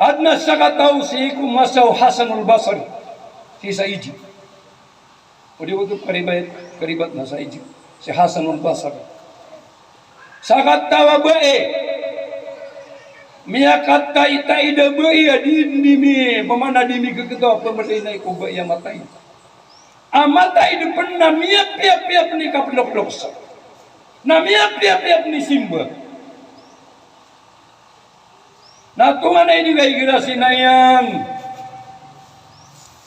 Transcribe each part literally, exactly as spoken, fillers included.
Adn a sakataw sii ko masa o Hasan al-Basri, sii sa Egypt. O di oto karibat, karibat na sa Egypt, si Hasan al-Basri. Sakataw a bai, miyakataitaid a bai a di, di mi, pamana di mi keketaw a pemadainai ko bai a mataid. A mataid pen na miyapiyapiya pen i kaploklokes, na miyapiyapiya pen i simba. Na tonganay di kaigira si ina iyan.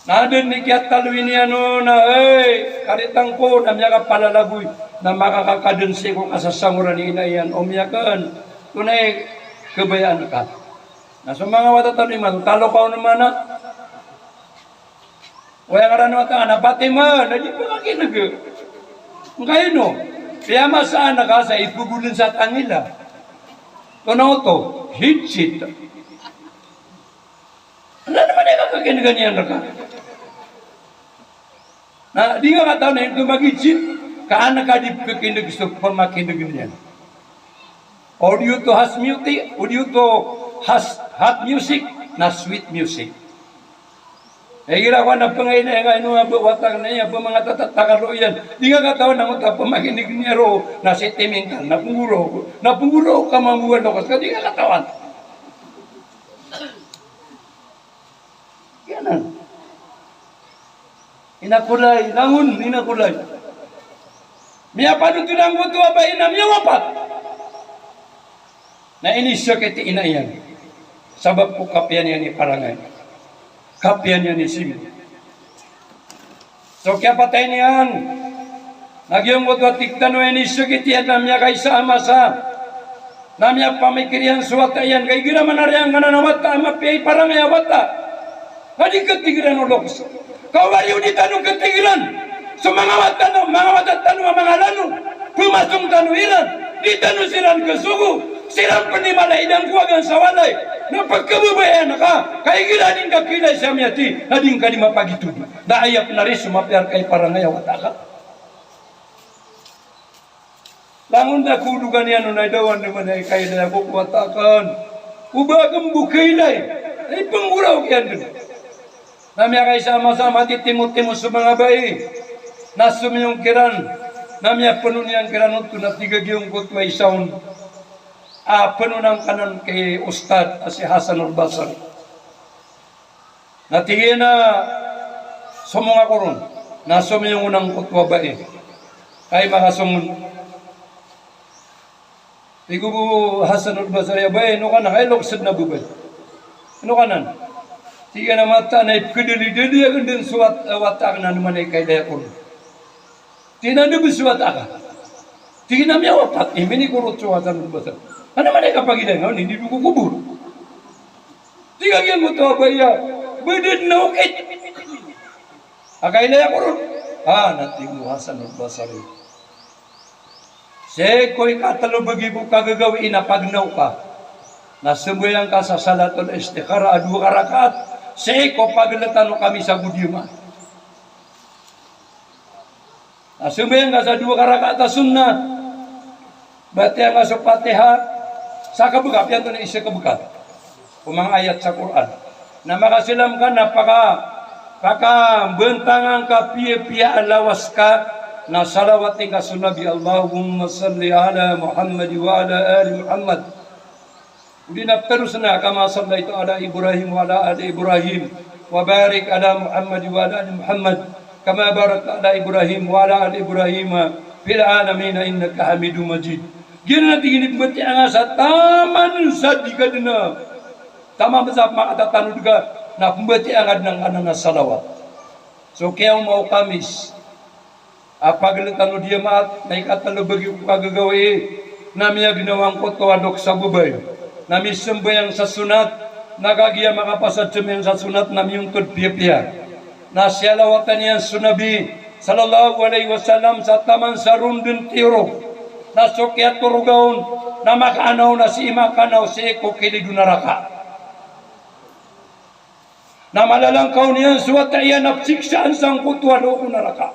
Na den i kiyataloy niyan on na, "Hey, karitang ko," na miyakapalalagoy, na makakakaden sii ko kasasangoran i ina iyan, o miyakan, tonay kebayaan ka. Na so manga wata tano imanto, talo ka on mana. Aya ngaran o wata aken na Fatima, na di pakakineg. Ngkaino, piyamasaan ka sa ipogolen sa tangila. Tonaa oto, hijit. Anda naman aya kakakinegan iyan reka? Na di nga katawan na ito mag-hijit, ka an ka di pekakineg so pamakineg niyan. O di oto hard music, o di oto hard, hard music, na sweet music. Igira ko na pengaina nga ino nga ba wata aken na iya ba manga tatatakalo iyan. Di nga katawan na oto a pamakineg niyan roo na sentimental, na penggoro, na penggoro ka mambo a loks ka, di nga katawan. Giyanan. Ina ko lay, langon, ina ko lay. Miyapanothol angkoto a bai na miyawapat. Na inisakit i ina iyan. Sabap ko kapiya niyan i parangay. Kapiya niyan i simba. So kiyapatay niyan, na giyangkoto a tig tano a inisakit iyan na miyakaisa a masa, na miyapamikir iyan so wata iyan, ka igira manariyangkanan a wata a mapiya i parangay a wata, ka di ketigeran o loks. Ka o ba riyo di tano ketigeran so manga wata tano, manga wata tano a manga lalo, pemasong tano iran, di tano siran kesogo, siran pen i mala i dangkowagan sa walay, na pekebabayaan ka, ka igira di ngka kilay sa miyati, na di ngka di mapagitodi. Na aya pen ari so mapiya reka i parangay a wata ka. Langon da ko dogan iyan on a dawan di manay kailay ako ko wata aken. O ba aken bo kailay. Ay penggoraok iyan den. Na miyakaisa a masa a matitimotimo so manga bai. Na somiyong kiran. Na miyapenon iyan kiran oto na tig a giyangkoto a isa on a penon angkanan ki Ustad a si Hasan al-Basri. Na tig iyan a somong ako ron, na somiyong on angkoto a bai. Kay makasong on. Tig o Hasan al-Basri a bai, ino ka na, kay loks den a babay. Ino ka nan. Tig iyan a mataan a ipkedalidali aken den so wat-, wata aken a namanay kailay ako ron. Tig iyan a da bo so wata ka. Tig iyan a miyawapat, i minikorot so Hasan al-Basri. Ana manay kapagilay nga on, ini di ko kobor. Tig a giyangkoto a bai a, ba da den a okit a kailay ako ron. A, na tig o Hasan al-Basri, sii ko ikatelo bagi ko kagagawii na pagnaw ka, na sembayang ka sa salatul istikhara a dowa ka rakaat, sii ko pageletan o kami sa godiyamaan. Na sembayang ka sa dowa ka rakaat a sunnah. Batiya nga so Fatiha sa kabeka, piyanto na isa kabeka ko manga ayat sa Qur'an. Na makasalam ka na paka, pakambentang angka piyapiya a lawas ka na salawati nga so Nabi, Allahumma salli ala Muhammad wa ala ali Muhammad. Odi na ptero sena, kama sallaita ala Ibrahim wa ala ali Ibrahim, wa barik ala Muhammad wa ala ali Muhammad, kama barakta ala Ibrahim wa ala ali Ibrahim fil alamin innaka Hamidum Majid. Giyanan a tig iyan i pmbatiya nga sa taman sa di ka den a, taman sa makatatanod ka, na pmbatiya nga den angkanan a salawat. So kiyaoma o Kamis a pageletan o diyamaat, na ikatelo bagi ko kagagawii, na miyagnaw angkoto a doks a babay, na misembayang sa sunat, na kagiya makapasad sembayang sa sunat na miyontod piyapiya. Na siyalawatan iyan so Nabi sallallahu alaihi wasallam sa taman sa ronden tiyorog. Na so kiyatoroga on na makaanaw na sii makaanaw sii ko kilid o naraka. Na malalangkaw niyan so wata iyan a psiksaan sangkoto a look o naraka.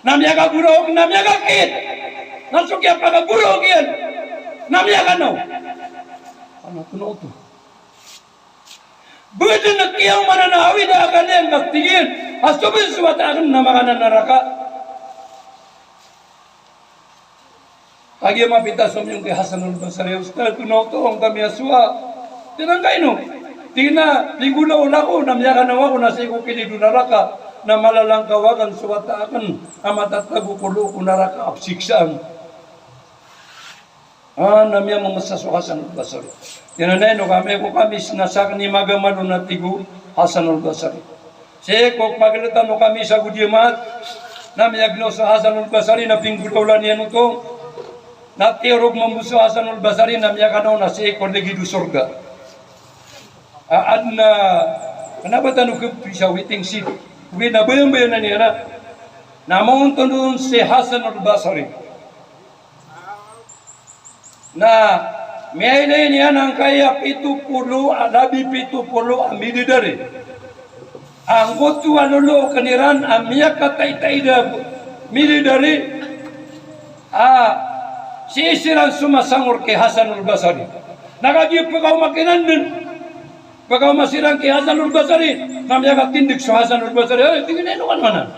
Na miyakagoraok, na miyakakit. Na so kiyapakagoraok iyan na miyakanaw. Ano, ano oto? Beden a kiyaomanan a awid a akal iyan ka tig iyan a so ben so wata aken na makanan a naraka. Kagiya mapita somiyong ki Hasan al-Basri, "Ustadh, tonaa oto angkami a sowa." Tig iyan, "Angkaino?" Tig iyan a, "Pinggolaola ako na miyakanaw ako na sii ko kilid o naraka, na malalangkaw aken so wata aken a matatago ko loob o naraka a pesiksaan." A, na miyamemesa so Hasan al-Basri. Tig iyan a, "Ino ka amay ko kami na saken i magamal on?" a tig o Hasan al-Basri. Sii ko pageleta o kami sa godi a maat, na miyaginaw so Hasan al-Basri na pinggolaola niyan oto. Na tiyorog mambo so Hasan al-Basri na miyakanaw na sii ko leged o sorga. A, adn a, kena ba tano kepisa waiting shed. Ogaid na bayambayanan iyan a, na maonton on si Hasan al-Basri. Na miyailay niyan angkaya pito polo a, labi pito polo a military. Angkoto a lolooken iran a miyakataitaid a military a sii siran somasangor ki Hasan al-Basri. Na kagiya pekaoma kiran den, pekaoma siran ki Hasan al-Basri, na miyakatindeg so Hasan al-Basri, "Ay, tig iyan, ino ka man anan?"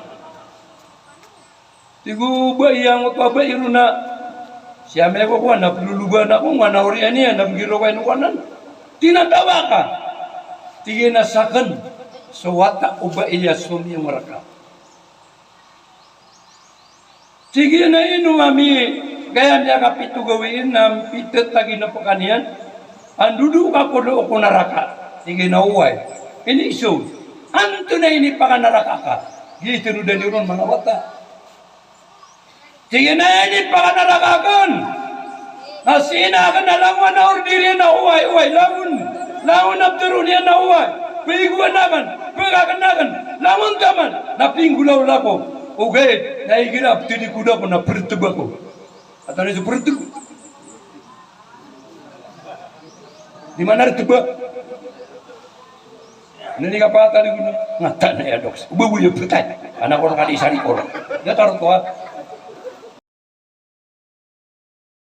Tig o bai angkoto a bai ron a, "Si amay ko kowan na pelologan ako, nga na oriyan iyan, na pegiraw ka ino kowan anan." Tig iyan a, "Tawa ka." Tig iyan a, "Saken so wata o bai a somiyong reka." Tig iyan a, "Ino ami, kaya miyakapito gawii na mpitet a ginapekan iyan a ndodok ako loob ko naraka?" Tig iyan a, "Oway." "Iniiso, antonaa i inipakanaraka ka?" Giyoto i tanodan iyo ron manga wata. Tig iyan a, "Inipakanaraka aken na sii aken a langon a order iyan a oway, oway, langon, langon a ptharoon iyan a oway, paigoan aken, pekaken aken, langon taman, na pinggolaola ako. Ogaid na igira a pthalikod ako na perteb ako." Antonaa i so perteb? Di mana rteb a? Nani ka patali guna. Ngata na iya doks. Baboy a patay. Anak orang kali sari orang. Datar ko, ha?